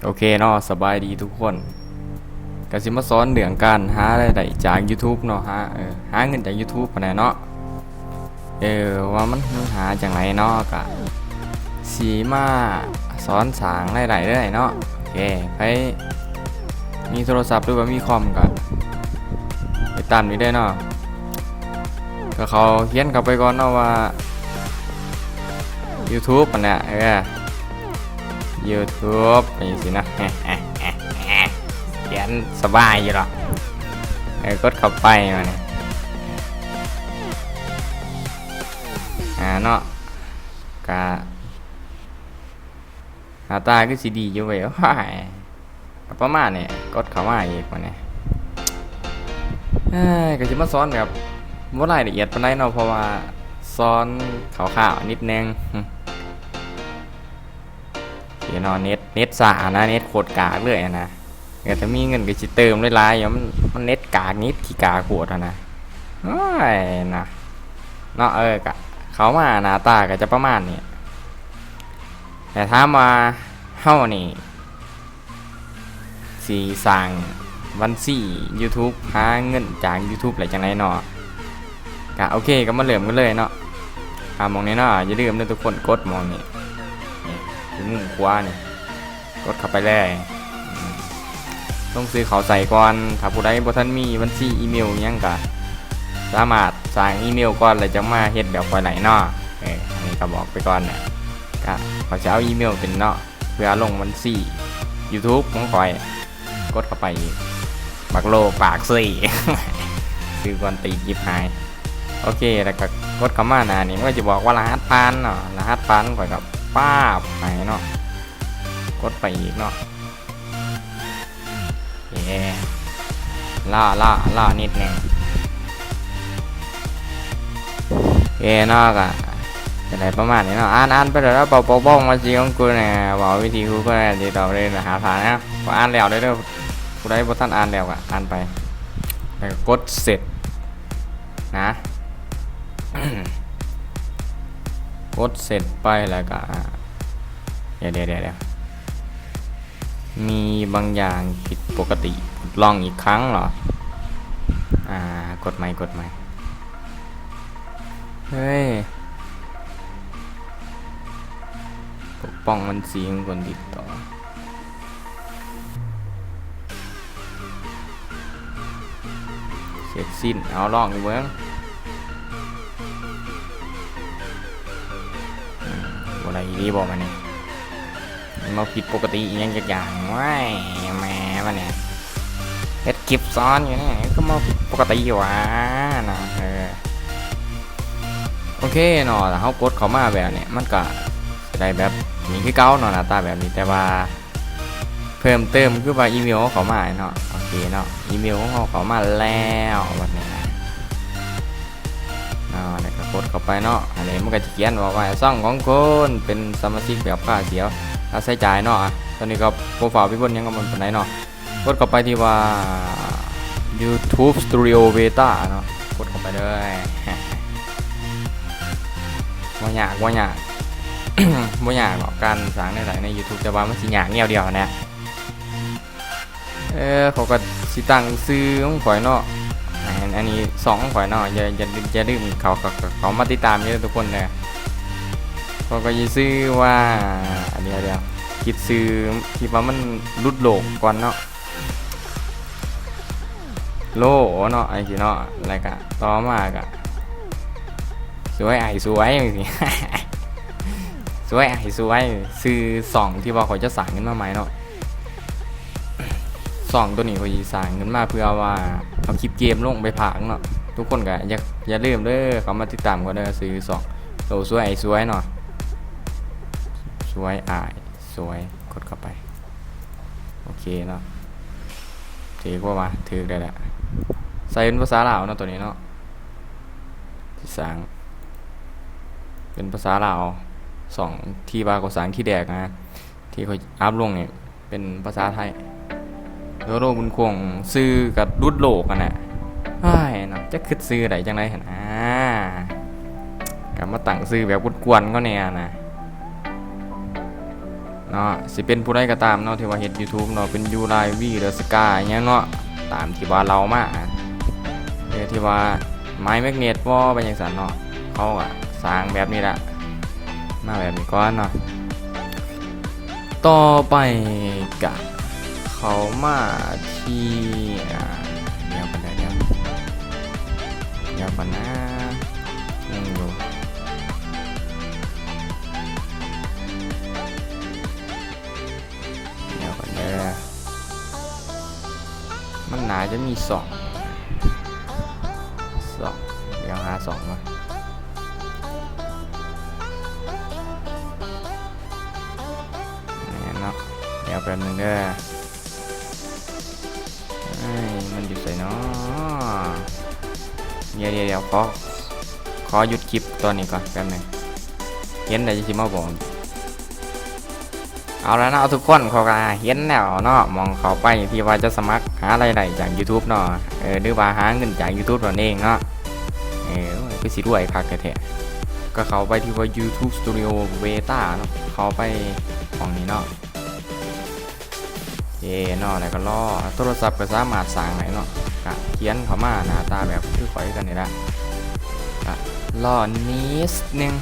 ໂອເຄເນາະ ສະບາຍດີທຸກຄົນ ກະຊິມາສອນເລື່ອງການຫາລາຍໄດ້ຈາກ YouTube ເນາະ ຫາ ເອີ ຫາເງິນຈາກ YouTube ຫັ້ນແຫຼະເນາະ ເອີ ວ່າມັນ ມັນຫາຈັ່ງໃດເນາະ ກະຊິມາສອນສ້າງລາຍໄດ້ເລີຍເນາະ. ໂອເຄ ໃຜມີໂທລະສັບ ຫຼືວ່າມີຄອມ ກະຕິດຕາມນີ້ເດີເນາະ ກະເຂົ້າ ຂຽນເຂົ້າໄປກ່ອນເນາະວ່າ YouTube ຫັ້ນແຫຼະ ເອີ YouTube ຈັ່ງຊີ້ນະ ຂຽນສະບາຍຢູ່ດອກ ເອີ ກົດເຂົ້າໄປມານີ້ ອາ ເນາະ ກະ ໜ້າຕາຄືຊິດີຢູ່ເວີຍ ໂອ້ຍ ກະປະມານນີ້ ກົດເຂົ້າມາອີກບາດນີ້ ເອີຍ ກະຊິມາສອນແບບບໍ່ລາຍລະອຽດປານໃດເນາະ ເພາະວ່າສອນຄ່າວໆນິດໜຶ່ງ ໂອເຄເນາະ ເນັດ ເນັດຊ້ານະ ເນັດໂຄດກາກເລີຍຫັ້ນນະ ກະຖ້າມີເງິນກະຊິເຕີມຫຼາຍໆຢູ່ ມັນ ມັນເນັດກາກ ເນັດຂີ້ກາກໂພດຫັ້ນນະ ໂອ້ຍ ນະ ເນາະ ເອີ ກະເຂົ້າມາໜ້າຕາກະຈະປະມານນີ້ ແຕ່ຖາມວ່າເຮົານີ້ ຊິສ້າງບັນຊີ YouTube ຫາເງິນຈາກ YouTube ໄດ້ຈັ່ງໃດເນາະ ກະໂອເຄ ກະມາເລີ່ມກັນເລີຍເນາະ ອ່າ ໝ່ອງນີ້ເນາະ ຢ່າລືມເດີທຸກຄົນ ກົດໝ່ອງນີ້ ນີ້ ຢູ່ມຸມຂວານີ້ ກົດເຂົ້າໄປເລີຍ ອືມ ລົງຊື່ເຂົ້າໃສ່ກ່ອນ ຖ້າຜູ້ໃດບໍ່ທັນມີບັນຊີອີເມວອີ່ຫຍັງ ກະສາມາດສ້າງອີເມວກ່ອນ ແລ້ວຈັ່ງມາເຮັດແບບຂ້ອຍໄດ້ເນາະ ເອີ ອັນນີ້ກະບອກໄປກ່ອນນະ ກະຂ້ອຍຊິເອົາອີເມວເປັນເນາະ ເພື່ອລົງບັນຊີ YouTube ຂອງຂ້ອຍ ກົດເຂົ້າໄປອີກ ບັກໂລປາກເຊຍ ຊື່ກວນຕີນຈິບຫາຍ ໂອເຄ ແລ້ວກະກົດເຂົ້າມາໜ້ານີ້ ມັນກະຈະບອກວ່າລະຫັດຜ່ານເນາະ ລະຫັດຜ່ານຂ້ອຍກະປາບໃຫ້ເນາະ ກົດໄປອີກເນາະ ເອີ ລໍ ລໍ ລໍນິດໜຶ່ງ ເອີ ເນາະ ກະຈະໄດ້ປະມານນີ້ເນາະ ອ່ານ ອ່ານໄປແລ້ວ ເປົ່າ ເປົ່າ ເປົ່າ ເປົ່າ ມາຊິຂອງກູແດ່ ເວົ້າວິທີກູແດ່ ຕິດຕໍ່ໄດ້ລະຫັດຜ່ານນະ ກະອ່ານແລ້ວເດີ ຜູ້ໃດບໍ່ທັນອ່ານແລ້ວກະອ່ານໄປ ແລ້ວກະກົດເສັດນະ ກົດເສັດໄປແລ້ວກະ ດຽວ ດຽວ ດຽວ ດຽວ ມີບາງຢ່າງຜິດປົກກະຕິ ທົດລອງອີກຄັ້ງເນາະ ອ່າ ກົດໃໝ່ ກົດໃໝ່ ເຮີ້ຍ ປົກປ້ອງບັນຊີຂອງຄົນຕິດຕໍ່ ເສັດສິ້ນ ເອົາ ລອງຢູ່ເບິ່ງ ອືມ ບໍ່ໄດ້ອີ່ຫຼີບໍ່ບາດນີ້ ມັນມາຜິດປົກກະຕິອີ່ຫຍັງຈັກຢ່າງ ໂອ້ຍ ແມ່ ບາດນີ້ ເຮັດຄລິບສອນຢູ່ນີ້ ກະມາຜິດປົກກະຕິຫວານະ ເອີ ໂອເຄເນາະ ຖ້າເຮົາກົດເຂົ້າມາແບບນີ້ ມັນກະຈະໄດ້ແບບນີ້ຄືເກົ່າເນາະ ໜ້າຕາແບບນີ້ ແຕ່ວ່າ ເພີ່ມເຕີມຄືວ່າອີເມວເຮົາເຂົ້າມາເນາະ ໂອເຄເນາະ ອີເມວຂອງເຮົາເຂົ້າມາແລ້ວ ບາດນີ້ນະ ເນາະ ແລ້ວກະກົດເຂົ້າໄປເນາະ ອັນນີ້ມັນກະຈະຂຽນບອກວ່າ ຊ່ອງຂອງຄຸນເປັນສະມາຊິກແບບຄ່າເສຍຄ່າໃຊ້ຈ່າຍເນາະ ຕອນນີ້ກະບໍ່ຟ້າວໄປເບິ່ງຫຍັງກະມັນປານໃດເນາະ ກົດເຂົ້າໄປທີ່ວ່າ YouTube Studio Beta ເນາະ ກົດເຂົ້າໄປເລີຍ ບໍ່ຍາກ ບໍ່ຍາກ ບໍ່ຍາກດອກການສ້າງລາຍໄດ້ໃນ YouTube ແຕ່ວ່າມັນຊິຍາກແນວດຽວຫັ້ນແຫຼະ ເອີ ຂ້ອຍກະຊິຕັ້ງຊື່ຂອງຂ້ອຍເນາະ ອັນ ອັນນີ້ຊ່ອງຂອງຂ້ອຍເນາະ ຢ່າ ຢ່າ ຢ່າລືມເຂົ້າ ເຂົ້າ ເຂົ້າ ເຂົ້າມາຕິດຕາມເດີທຸກຄົນເດີ ຂ້ອຍກະຊິຊື່ວ່າ ດຽວ ດຽວ ຄິດຊື່ທີ່ວ່າມັນຫຼຸດໂລກກ່ອນເນາະ ໂລເນາະ ຈັ່ງຊີ້ເນາະ ແລ້ວກະຕໍ່ມາກະ ສວຍອ້າຍສວຍ ຈັ່ງຊີ້ ສວຍອ້າຍສວຍ ຊື່ຊ່ອງທີ່ວ່າຂ້ອຍຈະສ້າງຂຶ້ນມາໃໝ່ເນາະ ຊ່ອງໂຕນີ້ຂ້ອຍຊິສ້າງຂຶ້ນມາເພື່ອວ່າເອົາຄລິບເກມລົງໄປພາກເນາະ ທຸກຄົນກະຢ່າ ຢ່າລືມເດີ ເຂົ້າມາຕິດຕາມກັນເດີ ຊື່ຊ່ອງໂຕສວຍອ້າຍສວຍເນາະ ສວຍອ້າຍສວຍ ກົດເຂົ້າໄປ ໂອເຄເນາະ ຖືກບໍ່ວະ ຖືກແລ້ວແຫຼະ ໃສ່ເປັນພາສາລາວເນາະ ໂຕນີ້ເນາະ ຊິສ້າງເປັນພາສາລາວ ຊ່ອງທີ່ວ່າກໍ່ສ້າງທີແລກນະ ທີ່ຂ້ອຍອັບລົງນີ້ເປັນພາສາໄທ ໂດໂດບຸນຄົງ ຊື່ກະຫຼຸດໂລກຫັ້ນແຫຼະ ເຮີ້ຍເນາະ ຈັກຄຶດຊື່ໄດ້ຈັ່ງໃດຫັ້ນນາ ກະມາຕັ້ງຊື່ແບບກວນໆເຂົາແດ່ຫັ້ນນະ ເນາະ ຊິເປັນຜູ້ໃດກໍຕາມເນາະ ທີ່ວ່າເຮັດຢູທູບເນາະ ເປັນຢູລາຍວີ ຫຼື ສະກາ ອີ່ຫຍັງເນາະ ຕາມທີ່ວ່າເລົ່າມາ ເອີ ທີ່ວ່າໄມ້ແມັກເນັດບໍ່ ໄປຈັ່ງຊັ້ນເນາະ ເຂົາກໍສ້າງແບບນີ້ລະ ມາແບບນີ້ກ່ອນເນາະ. ຕໍ່ໄປກະເຂົ້າມາທີ່ ອ່າ ດຽວກ່ອນເດີ ດຽວ ດຽວກ່ອນນະ ຍັງຢູ່ ດຽວກ່ອນເດີ ມັນໜ້າຈະມີຊ່ອງ ຊ່ອງ ດຽວຫາຊ່ອງມາ ແມ່ນເນາະ ດຽວແປັບໜຶ່ງເດີ ເອີຍ ມັນຢູ່ໃສເນາະ ດຽວໆໆ ຂໍ ຂໍຢຸດຄລິບຕອນນີ້ກ່ອນແປັບໜຶ່ງ ເຫັນແລ້ວຈັ່ງຊິມາບອກ. ເອົາລະເນາະທຸກຄົນ ເຂົາກໍເຫັນແລ້ວເນາະ ໝ່ອງເຂົ້າໄປທີ່ວ່າຈະສະໝັກຫາລາຍໄດ້ຈາກຢູທູບເນາະ ເອີ ຫຼືວ່າຫາເງິນຈາກຢູທູບນັ້ນເອງເນາະ ເອີ ຄືຊິລວຍຄັກແທ້ໆ ກໍເຂົ້າໄປທີ່ວ່າຢູທູບສະຕູດິໂອເບຕ້າເນາະ ເຂົ້າໄປຫ້ອງນີ້ເນາະ ເອເນາະ ແລ້ວກໍລໍ ໂທລະສັບກໍສາມາດສ້າງໄດ້ເນາະ ກະຂຽນເຂົ້າມາໜ້າຕາແບບຄືຂ້ອຍຄືກັນນີ້ລະ ກະລໍນິດໜຶ່ງ.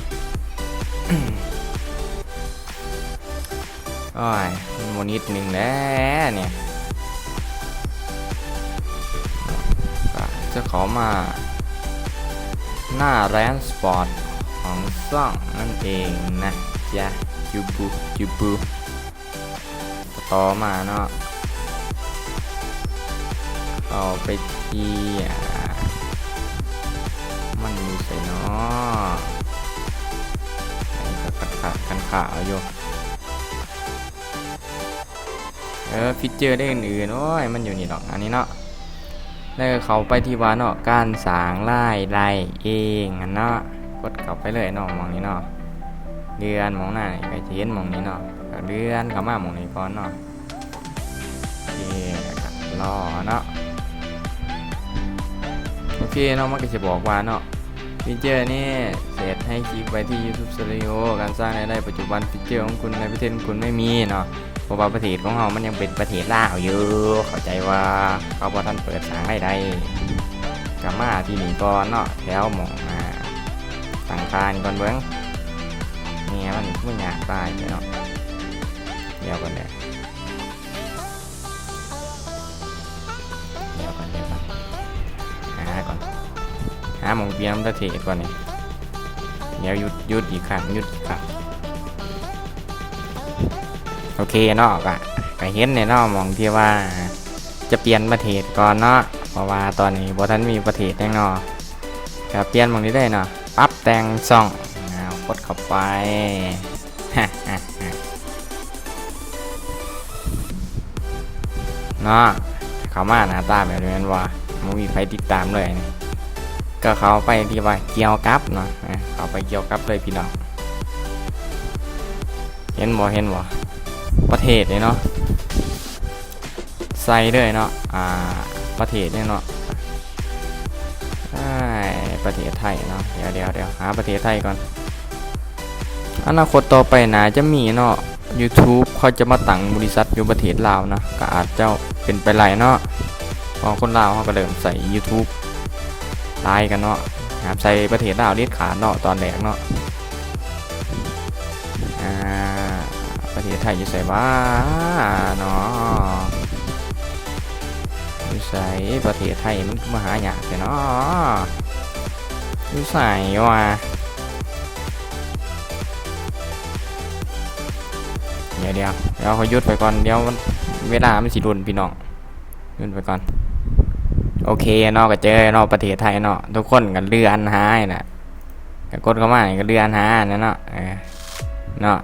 ໂອ້ຍ ມັນບໍ່ນິດໜຶ່ງແຫຼະນີ້ ກະຈະເຂົ້າມາໜ້າແດຊບອດຂອງຊ່ອງນັ້ນເອງນະຈ໊ະ ຈູບູ ຈູບູ ຕໍ່ມາເນາະ ເຂົ້າໄປທີ່ ອ່າ ມັນຢູ່ໃສເນາະ ໃຫ້ຄັກໆ ຄັນຂາວຢູ່ ເອີ ຟີເຈີໄດ້ອື່ນໆ ໂອ້ຍ ມັນຢູ່ນີ້ດອກ ອັນນີ້ເນາະ ແລ້ວກໍເຂົ້າໄປທີ່ວ່າເນາະ ການສ້າງລາຍໄດ້ເອງຫັ້ນເນາະ ກົດເຂົ້າໄປເລີຍເນາະ ໝ່ອງນີ້ເນາະ ເລື່ອນໝ່ອງໜ້ານີ້ ກໍຈະເຫັນໝ່ອງນີ້ເນາະ ກໍເລື່ອນເຂົ້າມາໝ່ອງນີ້ກ່ອນເນາະ ໂອເຄ ແລ້ວກໍລໍເນາະ ໂອເຄເນາະ ມັນກໍຊິບອກວ່າເນາະ ຟີເຈີນີ້ເສດໃຫ້ຄລິກໄປທີ່ຢູທູບສະຕູດິໂອ ການສ້າງລາຍໄດ້ປັດຈຸບັນ ຟີເຈີຂອງຄຸນໃນປະເທດຂອງຄຸນໄມ່ມີເນາະ ເພາະວ່າປະເທດຂອງເຮົາມັນຍັງເປັນປະເທດລາວຢູ່ ເຂົ້າໃຈວ່າເຂົາບໍ່ທັນເປີດສ້າງລາຍໄດ້ ກໍມາທີ່ນີ້ກ່ອນເນາະ ແຖວໝ່ອງ ອ່າ ຕັ້ງຄ່ານີ້ກ່ອນເບິ່ງ ແມ່ມັນຄືຍາກຕາຍແທ້ເນາະ ດຽວກ່ອນເດີ. ດຽວກ່ອນ ດຽວກ່ອນ ຫາກ່ອນ ຫາໝ່ອງປ່ຽນປະເທດກ່ອນນີ້ ດຽວຢຸດ ຢຸດອີກຄັ້ງ ຢຸດອີກຄັ້ງ ໂອເຄເນາະ ກະ ກະເຫັນແລ້ວເນາະ ໝ່ອງທີ່ວ່າຈະປ່ຽນປະເທດກ່ອນເນາະ ເພາະວ່າຕອນນີ້ບໍ່ທັນມີປະເທດຫຍັງເນາະ ກະປ່ຽນໝ່ອງນີ້ເລີຍເນາະ ປັບແຕ່ງຊ່ອງ ເອົາ ກົດເຂົ້າໄປ. ເນາະ ເຂົ້າມາໜ້າຕາແບບນີ້ແມ່ນບໍ່ ບໍ່ມີໃຜຕິດຕາມເລີຍ ກໍເຂົ້າໄປທີ່ວ່າກ່ຽວກັບເນາະ ເຂົ້າໄປກ່ຽວກັບເລີຍພີ່ນ້ອງ ເຫັນບໍ່ ເຫັນບໍ່ ປະເທດນີ້ເນາະ ໃສ່ເລີຍເນາະ ອ່າ ປະເທດນີ້ເນາະ ອ້າຍ ປະເທດໄທເນາະ ດຽວ ດຽວ ດຽວ ຫາປະເທດໄທກ່ອນ ອະນາຄົດຕໍ່ໄປໜ້າຈະມີເນາະ ຢູທູບເຂົາຈະມາຕັ້ງບໍລິສັດຢູ່ປະເທດລາວເນາະ ກໍອາດຈະເປັນໄປໄດ້ເນາະ ເພາະຄົນລາວເຮົາກໍເລີ່ມໃຊ້ຢູທູບຫຼາຍກັນເນາະ ຫ້າມໃສ່ປະເທດລາວເດັດຂາດເນາະ ຕອນແລກເນາະ ອ່າ ປະເທດໄທຢູ່ໃສຫວາເນາະ ຢູ່ໃສ ປະເທດໄທມັນຄືມາຫາຍາກແທ້ເນາະ ຢູ່ໃສຫວາ ດຽວ ດຽວ ດຽວ ຂໍຢຸດໄວ້ກ່ອນ ດຽວມັນ ເວລາມັນຊິດົນພີ່ນ້ອງ ຢຸດໄວ້ກ່ອນ ໂອເຄເນາະ ກໍເຈີເນາະ ປະເທດໄທເນາະ ທຸກຄົນກໍເລື່ອນຫານີ້ແຫຼະ ກໍກົດເຂົ້າມານີ້ກໍເລື່ອນຫານັ້ນເນາະ ເອີ ເນາະ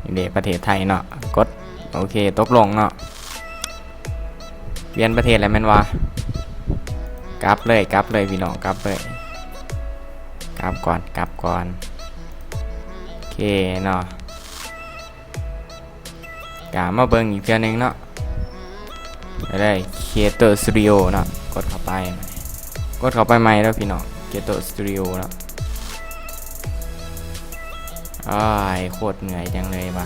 ນີ້ເດ ປະເທດໄທເນາະ ກົດ ໂອເຄ ຕົກລົງເນາະ ປ່ຽນປະເທດແລ້ວແມ່ນບໍ່ ກັບເລີຍ ກັບເລີຍພີ່ນ້ອງ ກັບເລີຍ ກັບກ່ອນ ກັບກ່ອນ ໂອເຄເນາະ ກະມາເບິ່ງອີກເທື່ອໜຶ່ງເນາະ ໄປເລີຍ Creator Studio ເນາະ ກົດເຂົ້າໄປ ກົດເຂົ້າໄປໃໝ່ເດີພີ່ນ້ອງ Creator Studio ເນາະ ໂອ້ຍ ໂຄດເມື່ອຍຈັງເລີຍຫວາ.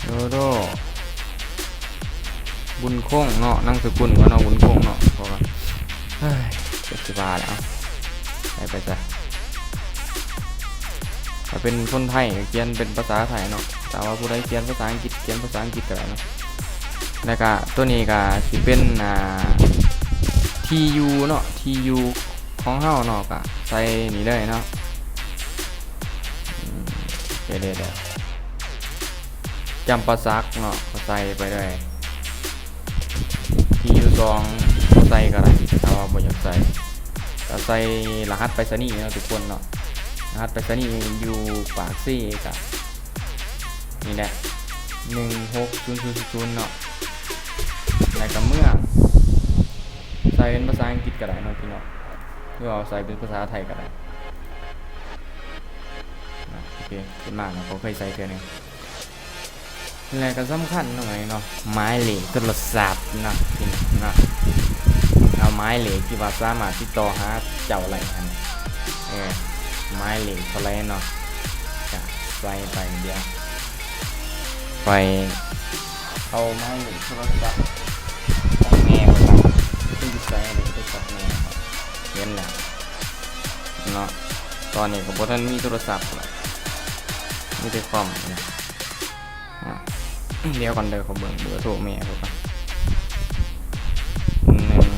ໂດໂດ ບຸນຄົງເນາະ ນາມສະກຸນເພິ່ນເນາະ ບຸນຄົງເນາະ ເພາະວ່າ ເອີຍ ຈັກຊິວ່າແລ້ວ ໃສ່ໄປຊະ. ຖ້າເປັນຄົນໄທກໍຂຽນເປັນພາສາໄທເນາະ ຖ້າວ່າຜູ້ໃດຂຽນພາສາອັງກິດ ຂຽນພາສາອັງກິດກໍໄດ້ເນາະ. ແລ້ວກໍຕົວນີ້ກໍຊິເປັນ ອ່າ ທີຢູເນາະ ທີຢູຂອງເຮົາເນາະ ກໍໃສ່ນີ້ເລີຍເນາະ. ອືມ ເດໆ ຈຳປາສັກເນາະ ກໍໃສ່ໄປເລີຍ. ທີຢູສອງບໍ່ໃສ່ກໍໄດ້ ຖ້າວ່າບໍ່ຢາກໃສ່ ກໍໃສ່ລະຫັດໄປສະນີເນາະທຸກຄົນເນາະ. ລະຫັດໄປສະນີຢູ່ປາກເຊ ກໍນີ້ແຫຼະ ໜຶ່ງຫົກສູນສູນສູນເນາະ. ແລ້ວກໍເມືອງ ໃສ່ເປັນພາສາອັງກິດກໍໄດ້ເນາະພີ່ນ້ອງ ຫຼືວ່າໃສ່ເປັນພາສາໄທກໍໄດ້. ອາ ໂອເຄ ຂຶ້ນມາເນາະ ເຂົາເຄີຍໃສ່ເທື່ອໜຶ່ງ. ແລະກໍສຳຄັນເນາະ ເນາະ ໝາຍເລກໂທລະສັບເນາະ ພີ່ນ້ອງເນາະ ເອົາໝາຍເລກທີ່ວ່າສາມາດຕິດຕໍ່ຫາເຈົ້າໄດ້ຫັ້ນ ເອີ ໝາຍເລກເທົ່າໃດເນາະ ກະໃສ່ໄປ. ດຽວຂ້ອຍເອົາໝາຍເລກໂທລະສັບຂອງແມ່ຂ້ອຍກ່ອນ ເປັນຢູ່ໃສເນາະ ໂທລະສັບແມ່ຂ້ອຍ ເຫັນແລ້ວເນາະ. ຕອນນີ້ກໍບໍ່ທັນມີໂທລະສັບ ມີແຕ່ຄອມ. ອາ ດຽວກ່ອນເດີ ຂໍເບິ່ງເບີໂທແມ່ເພິ່ນກ່ອນ ໜຶ່ງ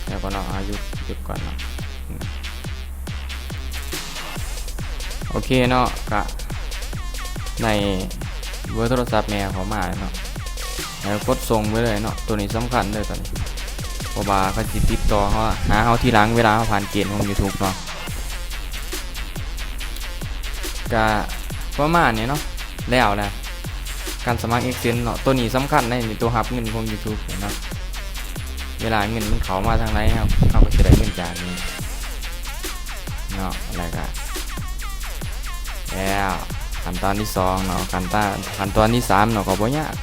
ດຽວກ່ອນເນາະ ອາ ຢຸດ ຢຸດກ່ອນເນາະ. ອືມ ໂອເຄເນາະ ກະໄດ້ເບີໂທລະສັບແມ່ເຂົາມາແລ້ວເນາະ ແລ້ວກົດສົ່ງໄປເລີຍເນາະ. ໂຕນີ້ສຳຄັນເດີ ໂຕນີ້ ເພາະວ່າເຂົາຊິຕິດຕໍ່ເຮົາ ຫາເຮົາທີຫຼັງ ເວລາເຮົາຜ່ານເກນຂອງ YouTube ເນາະ. ກະປະມານນີ້ເນາະ ແລ້ວແຫຼະ ການສະໝັກ AdSense ເນາະ. ໂຕນີ້ສຳຄັນເດ້ ນີ້ ໂຕຮັບເງິນຂອງ YouTube ເນາະ ເວລາເງິນມັນເຂົ້າມາທາງໃດ ເຮົາ ເຮົາກໍຊິໄດ້ເງິນຈາກນີ້ເນາະ. ແລ້ວກະ ແລ້ວ ຂັ້ນຕອນທີສອງເນາະ ຂັ້ນຕາ ຂັ້ນຕອນທີສາມເນາະ ກໍບໍ່ຍາກ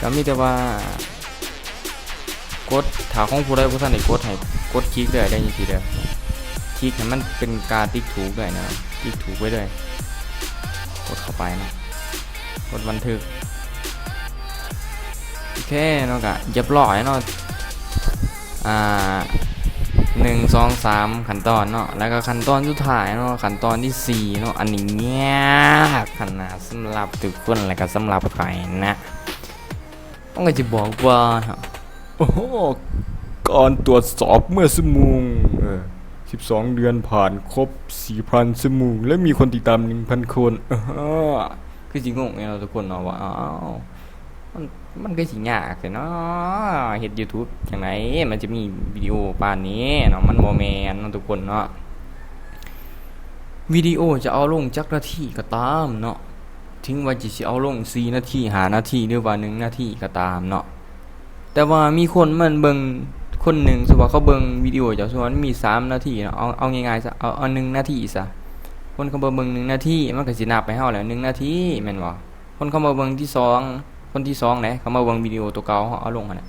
ກໍມີແຕ່ວ່າ ກົດ ຖ້າຂອງຜູ້ໃດບໍ່ທັນໄດ້ກົດ ໃຫ້ກົດຄລິກເລີຍ ໄດ້ຈັ່ງຊີ້ເດີ ຄລິກໃຫ້ມັນເປັນກາຕິກຖືກເລີຍນະ ຕິກຖືກໄວ້ເລີຍ ກົດເຂົ້າໄປເນາະ ກົດບັນທຶກ. ໂອເຄເນາະ ກະຮຽບຮ້ອຍເນາະ ອ່າ ໜຶ່ງ ສອງ ສາມ ຂັ້ນຕອນເນາະ. ແລ້ວກໍຂັ້ນຕອນສຸດທ້າຍເນາະ ຂັ້ນຕອນທີສີ່ເນາະ ອັນນີ້ຍາກຂະໜາດສຳລັບທຸກຄົນ ແລະກໍສຳລັບຂ້ອຍນະ. ມັນກໍຈະບອກວ່າ ໂອ້ໂຫ ການตรวจสอบเมื่อชั่วโมง ເອີ ສິບສອງເດືອນຜ່ານຄົບສີ່ພັນຊົ່ວໂມງ ແລະມີຄົນຕິດຕາມໜຶ່ງພັນຄົນ. ເອີ ຄືຊິງົງເນາະທຸກຄົນເນາະ ວ່າ ອ້າວ ມັນ ມັນຄືຊິຍາກແທ້ເນາະ ເຮັດ YouTube ຈັ່ງໃດ ມັນຈະມີວິດີໂອປານນີ້ເນາະ ມັນບໍ່ແມ່ນເນາະທຸກຄົນເນາະ. ວິດີໂອຈະເອົາລົງຈັກນາທີກໍຕາມເນາະ ເຖິງວ່າຈະ ຊິເອົາລົງສີ່ນາທີ ຫ້ານາທີ ຫຼືວ່າໜຶ່ງນາທີກໍຕາມເນາະ ແຕ່ວ່າມີຄົນມັນເບິ່ງ ຄົນໜຶ່ງ ສົມມຸດວ່າເຂົາເບິ່ງວິດີໂອເຈົ້າ ສົມມຸດວ່າມັນມີສາມນາທີເນາະ ເອົາ ເອົາງ່າຍໆຊະ ເອົາ ເອົາໜຶ່ງນາທີຊະ ຄົນເຂົາມາເບິ່ງໜຶ່ງນາທີ ມັນກໍຊິນັບໃຫ້ເຮົາແລ້ວໜຶ່ງນາທີ ແມ່ນບໍ່? ຄົນເຂົາມາເບິ່ງທີສອງ ຄົນທີສອງເດ້ ເຂົາມາເບິ່ງວິດີໂອໂຕເກົ່າເຮົາເອົາລົງຫັ້ນນະ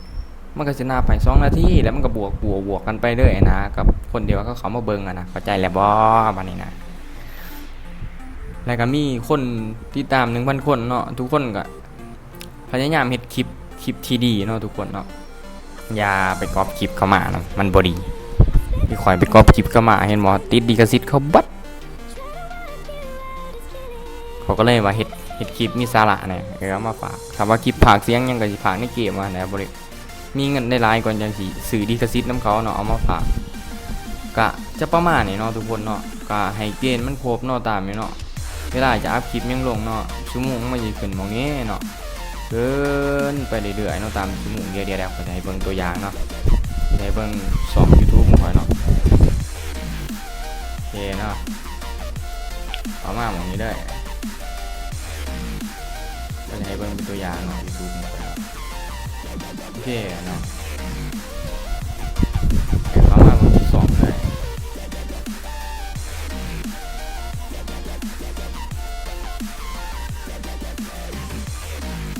ມັນກໍຊິນັບໃຫ້ສອງນາທີ ແລ້ວມັນກໍບວກ ບວກ ບວກກັນໄປເລື້ອຍນະ ກັບຄົນທີ່ວ່າເຂົາເຂົ້າມາເບິ່ງຫັ້ນນະ ເຂົ້າໃຈແລ້ວບໍ່ ບາດນີ້ນະ? ແລ້ວກໍມີຄົນຕິດຕາມໜຶ່ງພັນຄົນເນາະ ທຸກຄົນກໍພະຍາຍາມເຮັດຄລິບ ຄລິບທີ່ດີເນາະທຸກຄົນເນາະ ຢ່າໄປກັອບຄລິບເຂົາມານະ ມັນບໍ່ດີ ຄືຂ້ອຍໄປກັອບຄລິບເຂົາມາ ເຫັນບໍ່ ຕິດລິຂະສິດເຂົາເບິດ. ເຂົາກໍເລີຍວ່າເຮັດ ເຮັດຄລິບມີສາລະແດ່ ເອີ ເອົາມາຝາກ ຖ້າວ່າຄລິບພາກສຽງຫຍັງກໍຊິພາກໃນເກມວ່າແດ່ ບໍ່ໄດ້ມີເງິນໄດ້ຫຼາຍກ່ອນຈັ່ງຊິຊື້ລິຂະສິດນຳເຂົາເນາະ ເອົາມາຝາກ ກະຈະປະມານນີ້ເນາະທຸກຄົນເນາະ ກະໃຫ້ເກນມັນຄົບເນາະ ຕາມນີ້ເນາະ ເວລາຈະອັບຄລິບຫຍັງລົງເນາະ ຊົ່ວໂມງມັນຊິຂຶ້ນໝ່ອງນີ້ເນາະ ເກີນໄປເລື້ອຍໆເນາະ ຕາມຊົ່ວໂມງ ດຽວໆ ຂ້ອຍຈະໃຫ້ເບິ່ງຕົວຢ່າງເນາະ ຈະໃຫ້ເບິ່ງຊ່ອງ YouTube ຂອງຂ້ອຍເນາະ ໂອເຄເນາະ ເຂົ້າມາໝ່ອງນີ້ເດີ ກໍຈະໃຫ້ເບິ່ງເປັນຕົວຢ່າງເນາະ YouTube ຂອງຂ້ອຍເນາະ ໂອເຄເນາະ ເຂົ້າມາເບິ່ງທີ່ສອງເລີຍ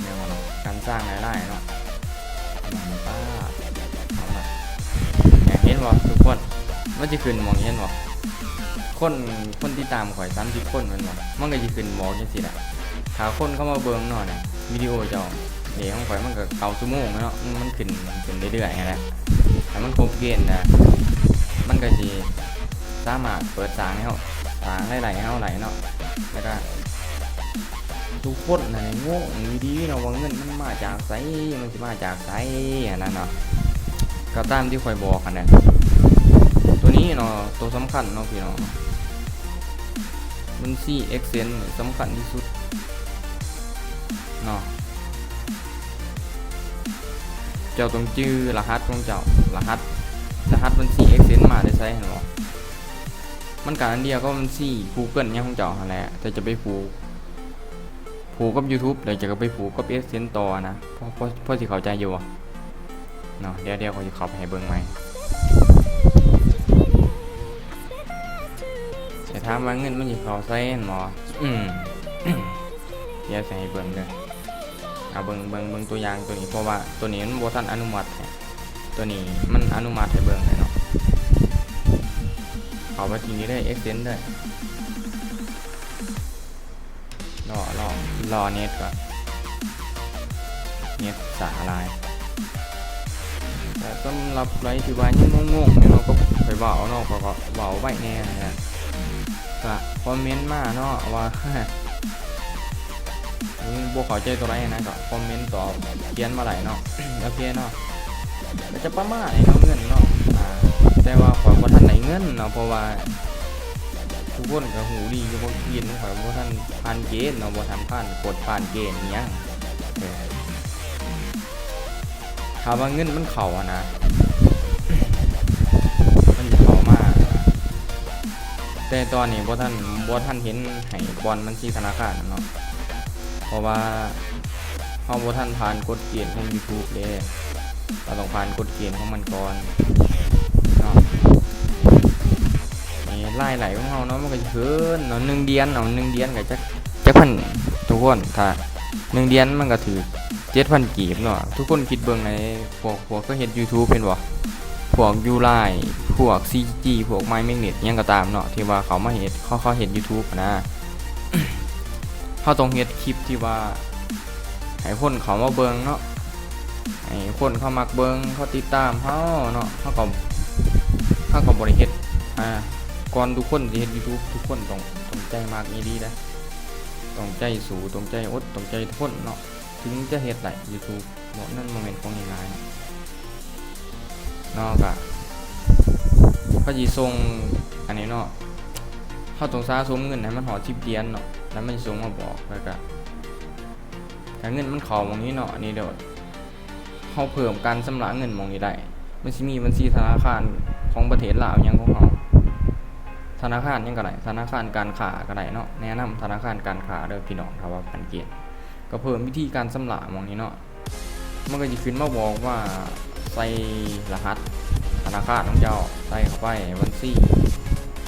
ແນວເນາະ ການສ້າງລາຍໄດ້ເນາະ ປາດ ເຫັນບໍ່ທຸກຄົນ ມັນຈະຂຶ້ນໝ່ອງນີ້ ເຫັນບໍ່? ຄົນ ຄົນຕິດຕາມຂ້ອຍສາມສິບຄົນແມ່ນບໍ່ ມັນກໍຊິຂຶ້ນບອກຈັ່ງຊີ້ແຫຼະ. ຖ້າຄົນເຂົ້າມາເບິ່ງເນາະ ວິດີໂອເຈົ້ານີ້ຂອງຂ້ອຍ ມັນກໍເກົ້າຊົ່ວໂມງແລ້ວເນາະ ມັນ ມັນຂຶ້ນ ຂຶ້ນເລື້ອຍໆຫັ້ນແຫຼະ. ຖ້າມັນຄົບເກນນະ ມັນກໍຊິສາມາດເປີດສ້າງໃຫ້ເຮົາ ສ້າງລາຍໄດ້ໃຫ້ເຮົາໄດ້ເນາະ. ແລ້ວກໍ ທຸກຄົນຫັ້ນງງດີໆເນາະ ວ່າເງິນມັນມາຈາກໃສ ມັນຊິມາຈາກໃສຫັ້ນນະເນາະ. ກໍຕາມທີ່ຂ້ອຍບອກຫັ້ນແຫຼະ ໂຕນີ້ເນາະ ໂຕສຳຄັນເນາະພີ່ນ້ອງ ບັນຊີ AdSense ນີ້ສຳຄັນທີ່ສຸດເນາະ. ເຈົ້າຕ້ອງຈື່ລະຫັດຂອງເຈົ້າ ລະຫັດ ລະຫັດບັນຊີ AdSense ມາແຕ່ໃສຫັ້ນບໍ? ມັນກະອັນດຽວກັບບັນຊີ Google ຫຍັງຂອງເຈົ້າຫັ້ນແຫຼະ ແຕ່ຈະໄປຜູກ ຜູກກັບ YouTube ແລ້ວຈະກໍໄປຜູກກັບ AdSense ຕໍ່ນະ. ພໍ ພໍ ພໍຊິເຂົ້າໃຈຢູ່ບໍ່ເນາະ? ດຽວ ດຽວຂ້ອຍຊິເຂົ້າໄປໃຫ້ເບິ່ງໃໝ່. ຈະຖາມວ່າເງິນມັນຊິເຂົ້າໃສແມ່ນບໍ່? ອືມ ດຽວຊິໃຫ້ເບິ່ງເດີ. ເອົາເບິ່ງ ເບິ່ງ ເບິ່ງຕົວຢ່າງຕົວນີ້ ເພາະວ່າຕົວນີ້ມັນບໍ່ທັນອະນຸມັດໃຫ້ ຕົວນີ້ມັນອະນຸມັດໃຫ້ເບິ່ງແລ້ວເນາະ. ເຂົ້າມາທີ່ນີ້ເດີ AdSense ເດີ ລໍ ລໍ ລໍເນັດກ່ອນ ເນັດຊ້າຫຼາຍ. ແຕ່ສຳລັບໃຜທີ່ວ່າຍັງງົງໆຢູ່ເນາະ ກໍຂ້ອຍເວົ້າເນາະ ຂ້ອຍກໍເວົ້າໄວແດ່ຫັ້ນແຫຼະ ກໍຄອມເມັນມາເນາະວ່າ ບໍ່ເຂົ້າໃຈຕົວໃດນະ ກໍຄອມເມັນຕອບ ຂຽນມາໄດ້ເນາະ. ໂອເຄເນາະ ກໍຈະປະມານນີ້ເນາະ ເງິນເນາະ. ອາ ແຕ່ວ່າຂ້ອຍບໍ່ທັນໄດ້ເງິນເນາະ ເພາະວ່າທຸກຄົນກໍຮູ້ດີຢູ່ວ່າເກນຂອງຂ້ອຍບໍ່ທັນຜ່ານເກນເນາະ ບໍ່ທັນຜ່ານກົດຜ່ານເກນອີ່ຫຍັງ. ເອີ ຖ້າວ່າເງິນມັນເຂົ້າຫັ້ນນະ ມັນຊິເຂົ້າມາ ແຕ່ຕອນນີ້ບໍ່ທັນ ບໍ່ທັນເຫັນໃຫ້ປ່ອນບັນຊີທະນາຄານເນາະ ເພາະວ່າເຮົາບໍ່ທັນຜ່ານກົດເກນຂອງ YouTube ເດ້ ເຮົາຕ້ອງຜ່ານກົດເກນຂອງມັນກ່ອນເນາະ. ນີ້ລາຍໄດ້ຂອງເຮົາເນາະ ມັນກໍຊິຂຶ້ນເນາະ ໜຶ່ງດຽນເນາະ ໜຶ່ງດຽນກໍຈັກ ຈັກພັນ ທຸກຄົນ ຖ້າໜຶ່ງດຽນມັນກໍຖືກເຈັດພັນກີບເນາະ. ທຸກຄົນຄິດເບິ່ງໃນ ພວກ ພວກເຄີຍເຮັດ YouTube ແມ່ນບໍ່? ພວກ YouLike ພວກ CG ພວກ My Magnet ຫຍັງກໍຕາມເນາະ ທີ່ວ່າເຂົາມາເຮັດ ເຂົາ ເຂົາເຮັດ YouTube ຫັ້ນນະ ເຮົາຕ້ອງເຮັດຄລິບທີ່ວ່າໃຫ້ຄົນເຂົ້າມາເບິ່ງເນາະ ໃຫ້ຄົນເຂົາມັກເບິ່ງ ເຂົາຕິດຕາມເຮົາເນາະ. ເຮົາກໍ ເຮົາກໍບໍ່ໄດ້ເຮັດ ອາ ກ່ອນທຸກຄົນຊິເຮັດ YouTube ທຸກຄົນຕ້ອງ ຕ້ອງໃຈມັກອີ່ຫຼີເດ້ ຕ້ອງໃຈສູ້ ຕ້ອງໃຈອົດ ຕ້ອງໃຈທົນເນາະ ເຖິງຈະເຮັດໄດ້ YouTube ເນາະ ນັ້ນບໍ່ແມ່ນຂອງງ່າຍໆເນາະ. ກໍເຂົາຊິສົ່ງອັນນີ້ເນາະ ເຮົາຕ້ອງສະສົມເງິນໃຫ້ມັນຮອດສິບດຽນເນາະ ແລ້ວມັນຊິສົ່ງມາບອກ ແລ້ວກໍ ຖ້າເງິນມັນເຂົ້າໝ່ອງນີ້ເນາະ ອັນນີ້ດຽວເຮົາເພີ່ມການຊຳລະເງິນໝ່ອງນີ້ໄດ້ ມັນຊິມີບັນຊີທະນາຄານຂອງປະເທດລາວຫຍັງຂອງເຮົາ ທະນາຄານຫຍັງກໍໄດ້ ທະນາຄານການຄ້າກໍໄດ້ເນາະ. ແນະນຳທະນາຄານການຄ້າເດີພີ່ນ້ອງ ຖ້າວ່າຜ່ານເກນ ກໍເພີ່ມວິທີການຊຳລະໝ່ອງນີ້ເນາະ ມັນກໍຊິຂຶ້ນມາບອກວ່າໃສ່ລະຫັດທະນາຄານຂອງເຈົ້າ ໃສ່ເຂົ້າໄປບັນຊີ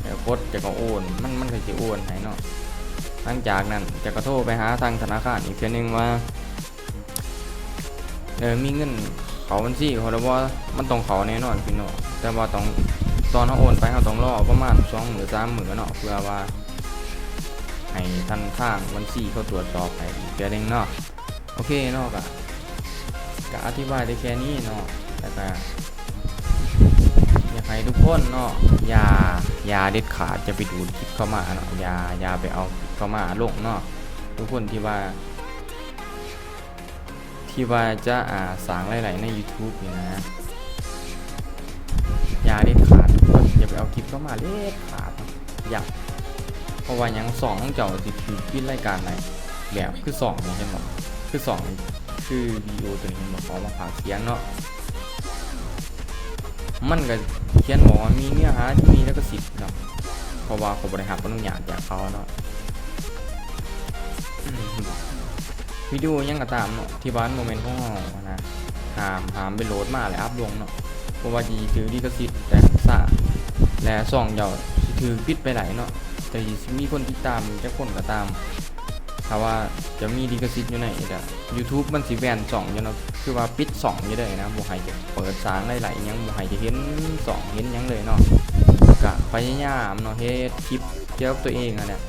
ແລ້ວກົດ ເຈົ້າກໍໂອນ ມັນ ມັນກໍຊິໂອນໃຫ້ເນາະ. ຫຼັງຈາກນັ້ນເຈົ້າກໍໂທໄປຫາທາງທະນາຄານອີກເທື່ອໜຶ່ງວ່າ ເອີ ມີເງິນເຂົ້າບັນຊີເຂົາແລ້ວບໍ່? ມັນຕ້ອງເຂົ້າແນ່ນອນພີ່ນ້ອງ ແຕ່ວ່າຕ້ອງ ຕອນເຮົາໂອນໄປ ເຮົາຕ້ອງລໍປະມານສອງມື້ສາມມື້ເນາະ ເພື່ອວ່າໃຫ້ທາງ ທາງບັນຊີເຂົາຕວດສອບໃຫ້ອີກເທື່ອໜຶ່ງເນາະ. ໂອເຄເນາະ ກະ ກະອະທິບາຍໄດ້ແຄ່ນີ້ເນາະ ແລ້ວກະຢາກໃຫ້ທຸກຄົນເນາະ ຢ່າ ຢ່າເດັດຂາດ ຢ່າໄປດູດຄລິບເຂົ້າມາເນາະ ຢ່າ ຢ່າໄປເອົາຄລິບເຂົ້າມາລົງເນາະ. ທຸກຄົນທີ່ວ່າ ທີ່ວ່າຈະ ອ່າ ສ້າງລາຍໄດ້ໃນ YouTube ນີ້ນະ ຢ່າເດັດຂາດ ທຸກຄົນຢ່າໄປເອົາຄລິບເຂົ້າມາເດັດຂາດ ຢ່າ ເພາະວ່າຫຍັງ ຊ່ອງຂອງເຈົ້າຊິຖືກປິດລາຍການໄດ້ ແບບຄືຊ່ອງນີ້ ເຫັນບໍ່ ຄືຊ່ອງນີ້ ຄືວິດີໂອໂຕນີ້ ເຫັນບໍ່ ເຂົາເອົາມາພາກສຽງເນາະ ມັນກໍຂຽນບອກວ່າມີເນື້ອຫາທີ່ມີລິຂະສິດເນາະ ເພາະວ່າເຂົາບໍ່ໄດ້ຮັບອະນຸຍາດຈາກເຂົາເນາະ. ວິດີໂອຫຍັງກໍຕາມເນາະ ທີ່ວ່າມັນບໍ່ແມ່ນຂອງເຮົານະ ຫ້າມ ຫ້າມໄປໂຫຼດມາແລ້ວອັບລົງເນາະ ເພາະວ່າຊິຖືກລິຂະສິດ ແລະ ສ້າງ ແລະ ຊ່ອງເຈົ້າຊິຖືກປິດໄປໄດ້ເນາະ ແຕ່ຊິມີຄົນຕິດຕາມຈັກຄົນກໍຕາມ ຖ້າວ່າຈະມີລິຂະສິດຢູ່ໃນ YouTube ມັນຊິແບນຊ່ອງຢູ່ເນາະ ຄືວ່າປິດຊ່ອງຢູ່ເລີຍນະ ບໍ່ໃຫ້ຈະເປີດສ້າງລາຍໄດ້ຫຍັງ ບໍ່ໃຫ້ຈະເຫັນຊ່ອງເຫັນຫຍັງເລີຍເນາະ. ກະພະຍາຍາມເນາະ ເຮັດຄລິບກ່ຽວກັບຕົວເອງຫັ້ນແຫຼະ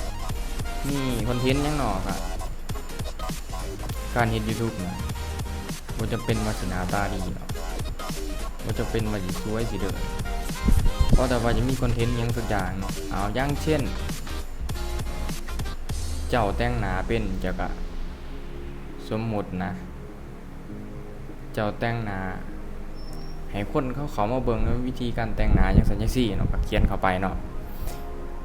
ມີຄອນເທັນຫຍັງເນາະ ກະ ການເຮັດຢູທູບນະ ບໍ່ຈຳເປັນວ່າຊິໜ້າຕາດີເນາະ ບໍ່ຈຳເປັນວ່າຊິສວຍຊິເດີ ຂໍແຕ່ວ່າຈະມີຄອນເທັນຫຍັງສັກຢ່າງເນາະ ເອົາ ຢ່າງເຊັ່ນ ເຈົ້າແຕ່ງໜ້າເປັນ ເຈົ້າກະ ສົມມຸດນະ ເຈົ້າແຕ່ງໜ້າໃຫ້ຄົນເຂົາເຂົ້າມາເບິ່ງ ເອີ ວິທີການແຕ່ງໜ້າຈັ່ງຊັ້ນຈັ່ງຊີ້ເນາະ ກະຂຽນເຂົ້າໄປເນາະ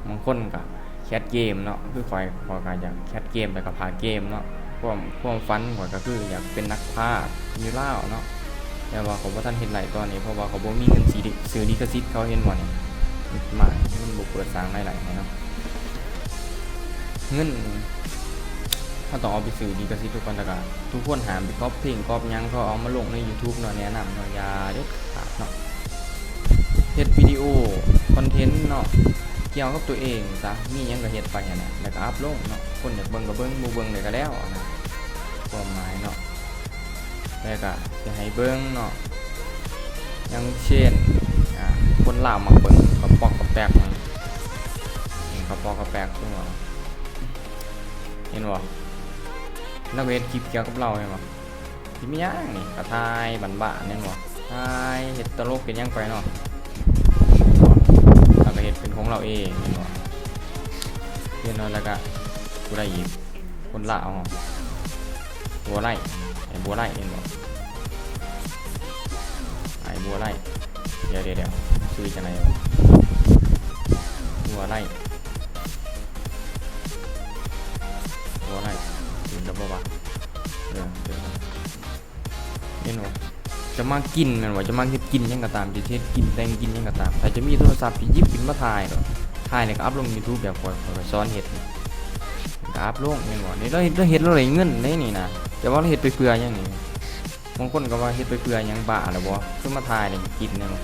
ບາງຄົນກະແຄດເກມເນາະ ຄືຂ້ອຍ ຂ້ອຍກະຢາກແຄດເກມ ແລ້ວກະພາກເກມເນາະ ຄວາມ ຄວາມຝັນຂ້ອຍກະຄືຢາກເປັນນັກພາກຢູ່ລາວເນາະ ແຕ່ວ່າຂ້ອຍບໍ່ທັນເຮັດໄດ້ຕອນນີ້ ເພາະວ່າຂ້ອຍບໍ່ມີເງິນຊິຊື້ລິຂະສິດ ເຈົ້າເຫັນບໍ່ນີ້ ມາ ມັນບໍ່ເປີດສ້າງລາຍໄດ້ໃຫ້ເນາະ ເງິນ ເຮົາຕ້ອງເອົາໄປຊື້ລິຂະສິດທຸກຄົນ ແລ້ວກະທຸກຄົນຫ້າມໄປກັອບເພງກັອບຫຍັງ ເຂົາເອົາມາລົງໃນຢູທູບເນາະ ແນະນຳເນາະ ຢ່າເດັດຂາດເນາະ ເຮັດວິດີໂອຄອນເທັນເນາະ ກ່ຽວກັບຕົວເອງຊະ ມີຫຍັງກະເຮັດໄປຫັ້ນແຫຼະ ແລ້ວກະອັບລົງເນາະ ຄົນຢາກເບິ່ງກະເບິ່ງ ບໍ່ເບິ່ງເລີຍກະແລ້ວນະ ຄວາມໝາຍເນາະ ແລ້ວກະຈະໃຫ້ເບິ່ງເນາະ ຢ່າງເຊັ່ນ ອາ ຄົນລາວມັກເບິ່ງກະປອກກະແປກ ກະປອກກະແປກ ເຫັນບໍ່ ເຫັນບໍ່ ລາວກະເຮັດຄລິບກ່ຽວກັບລາວ ເຫັນບໍ່ ຊິມີຫຍັງນີ້ ກະຖ່າຍບ້ານໆ ເຫັນບໍ່ ຖ່າຍເຮັດຕະຫຼົກເຮັດຫຍັງໄປເນາະ ລາວກະເຮັດເປັນຂອງລາວເອງ ເຫັນບໍ່ ເຫັນບໍ່ ແລ້ວກະຜູ້ໃດອີກ ຄົນລາວເຮົາ ບົວໄລ ອ້າຍບົວໄລ ເຫັນບໍ່ ອ້າຍບົວໄລ ດຽວໆໆ ຊື່ຈັ່ງໃດ ບົວໄລ ບົວໄລ ເຫັນແລ້ວບໍ່ວະ ເອີ ເຫັນແລ້ວ ເຫັນບໍ່ ຈະມາກິນແມ່ນບໍ່ ຈະມາເຮັດກິນຫຍັງກະຕາມ ຈະເຮັດກິນແຕ່ງກິນຫຍັງກະຕາມ ຖ້າຈະມີໂທລະສັບຈະຫຍິບຂຶ້ນມາຖ່າຍໂລດ ຖ່າຍແລ້ວກະອັບລົງຢູທູບແບບຂ້ອຍ ຂ້ອຍສອນເຮັດ ກະອັບລົງ ແມ່ນບໍ່ ນີ້ລາວເຮັດ ລາວເຮັດລາວໄດ້ເງິນເດ້ນີ້ນະ ແຕ່ວ່າລາວເຮັດໄປເພື່ອຫຍັງນີ້ ບາງຄົນກະວ່າເຮັດໄປເພື່ອຫຍັງ ບ້າແລ້ວບໍ່ ຄືມາຖ່າຍແລ້ວກິນແມ່ນບໍ່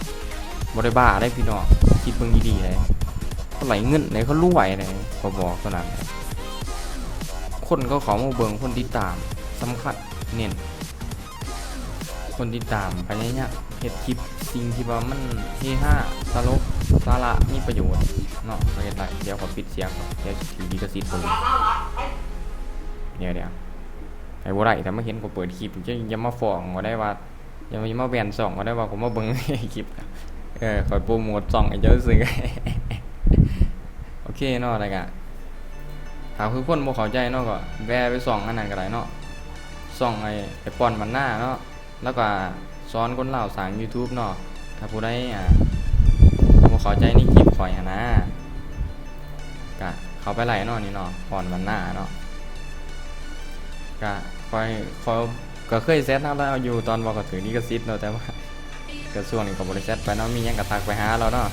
ບໍ່ໄດ້ບ້າເດ້ພີ່ນ້ອງ ຄິດເບິ່ງດີໆເດ້ ເຂົາໄດ້ເງິນເດ້ ເຂົາລວຍເດ້ ຂໍບອກເທົ່ານັ້ນ ຄົນເຂົາເຂົ້າມາເບິ່ງ ຄົນຕິດຕາມສຳຄັນ ເນັ້ນ ຄົນຕິດຕາມ ພະຍາຍາມເຮັດຄລິບສິ່ງທີ່ວ່າມັນເຮຮາ ຕະຫຼົກ ສາລະ ມີປະໂຫຍດເນາະ ເຮັດໄດ້ ດຽວຂໍປິດສຽງກ່ອນ ດຽວຊິຖືລິຂະສິດເບິ່ງ ດຽວໆ ໃຫ້ບໍ່ໄດ້ ຖ້າມາເຫັນຂ້ອຍເປີດຄລິບ ເຈົ້າຢ່າມາຟ້ອງຂ້ອຍໄດ້ວ່າ ຢ່າມາແບນຊ່ອງຂ້ອຍໄດ້ວ່າ ຂ້ອຍມາເບິ່ງຄລິບ ເອີ ຂ້ອຍໂປຣໂມດຊ່ອງໃຫ້ເຈົ້າຊື່ ໂອເຄເນາະ ແລ້ວກະ ຖ້າຄືຄົນບໍ່ເຂົ້າໃຈເນາະ ກະແວ່ໄປຊ່ອງອັນນັ້ນກະໄດ້ເນາະ ຊ່ອງໄອ້ ໄອ້ປ່ອນບັນນາເນາະ ລາວກະສອນຄົນລາວສ້າງຢູທູບເນາະ ຖ້າຜູ້ໃດ ອ່າ ບໍ່ເຂົ້າໃຈໃນຄລິບຂ້ອຍຫັ້ນນາ ກະເຂົ້າໄປໄດ້ເນາະ ນີ້ເນາະ ປ່ອນບັນນາເນາະ ກະຂ້ອຍ ຂ້ອຍກະເຄີຍແຊັດຫາລາວຢູ່ ຕອນວ່າຂ້ອຍຖືກລິຂະສິດເນາະ ແຕ່ວ່າກະຊ່ວງນີ້ກະບໍ່ໄດ້ແຊັດໄປເນາະ ມີຫຍັງກະທັກໄປຫາລາວເນາະ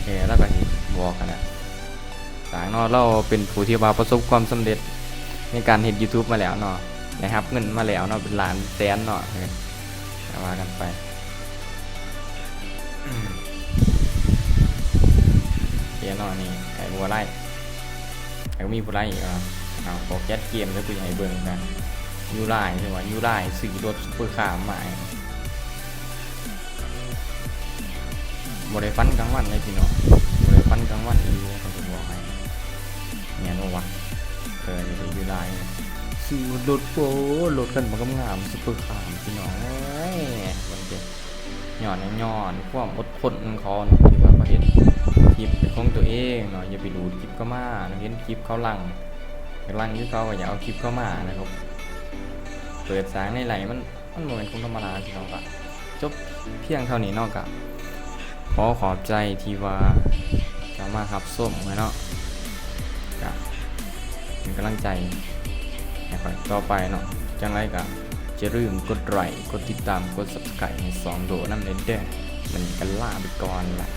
ເອີ ລາວກະຊິບອກຫັ້ນແຫຼະ ຕ່າງເນາະ ລາວເປັນຜູ້ທີ່ວ່າປະສົບຄວາມສຳເລັດໃນການເຮັດຢູທູບມາແລ້ວເນາະ ໄດ້ຮັບເງິນມາແລ້ວເນາະ ເປັນລ້ານແສນເນາະ ເອີ ກະວ່າກັນໄປ ເອີ ເນາະ ນີ້ ໄອ້ບົວໄລ ແລ້ວກະມີຜູ້ໃດອີກເນາະ ເອົາ ຂໍແຄດເກມເດີ ເພື່ອໃຫ້ເບິ່ງກັນ ຢູລາຍ ຫຼືວ່າຢູລາຍ ຊື້ລົດຊຸບເປີຄາມາ ບໍ່ໄດ້ຝັນກາງວັນເດ້ພີ່ນ້ອງ ບໍ່ໄດ້ຝັນກາງວັນອີ່ຫຼີ ຂ້ອຍຊິບອກໃຫ້ ແມ່ນບໍ່ວະ ເອີ ຢູ່ໃສ ຢູ່ຫຼາຍ ຊື້ລົດ ໂອ້ ລົດຄັນບັກງາມໆ ຊຸບເປີຄາມ ພີ່ນ້ອງເອີຍ ເບິ່ງເດ້ ຍ້ອນຫຍັງ ຍ້ອນຄວາມອົດທົນຂອງເຂົາເນາະ ທີ່ວ່າເຂົາເຮັດຄລິບເປັນຂອງຕົວເອງເນາະ ຢ່າໄປດູດຄລິບເຂົາມາເນາະ ເຫັນຄລິບເຂົາຫຼັ່ງ ຢາກຫຼັ່ງຄືເຂົາ ກະຢາກເອົາຄລິບເຂົາມານະ ເຂົາເປີດສ້າງໃນໄລ ມັນ ມັນບໍ່ແມ່ນຄົນທຳມະດາ ພີ່ນ້ອງ ກະຈົບພຽງເທົ່ານີ້ເນາະ ກະຂໍຂອບໃຈທີ່ວ່າເຂົ້າມາຮັບຊົມເນາະ ກະເປັນກຳລັງໃຈໃຫ້ຂ້ອຍຕໍ່ໄປເນາະ ຈັ່ງໃດກະຢ່າລືມກົດໄລ ກົດຕິດຕາມ ກົດ Subscribe ໃຫ້ຊ່ອງໂດນຳແດ່ເດີ ມື້ນີ້ກະລາໄປກ່ອນລະ.